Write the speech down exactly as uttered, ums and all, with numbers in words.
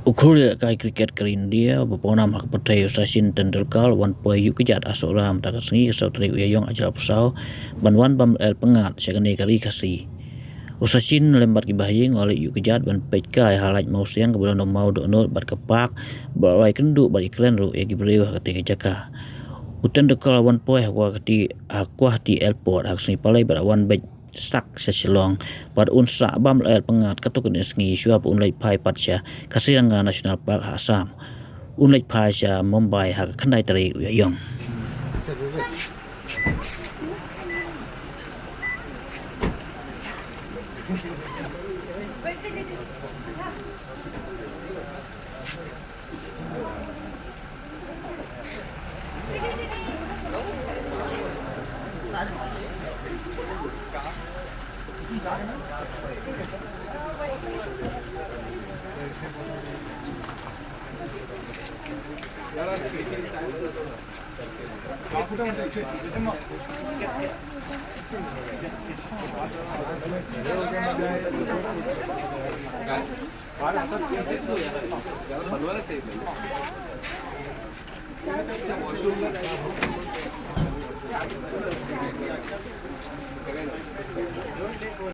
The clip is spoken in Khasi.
U khur ïalehkai cricket ka ri India ba pawnam ha ka pyrthei u Sachin Tendulkar u wan poi ïuh kjat ha Sohra mynta ka sngi ka saw tarik u Ïaïong arhajar arphew saw ban wan bam leh pyngngad sha kane ka ri Khasi. U Sachin lem bad ki bahaïing u la leit ïuh kjat ban peit kai ha Laiñ Mawsiang kaba don u maw dohnud bad ka park bad u la ïakynduh bad ïakren ruh ïa ki briew ha katei ka jaka. U Tendulkar u wan poi ha Guwahati, ha Guwahati Airport ha ka sngi Palei bad u wan beit sha Shillong bad un sah bam leh pyngngad katto katne sngi shuwa ba un leit phai pat sha Kaziranga National Park ha Assam. Un leit phai sha Mumbai ha ka khyndai tarik u Ïaïong.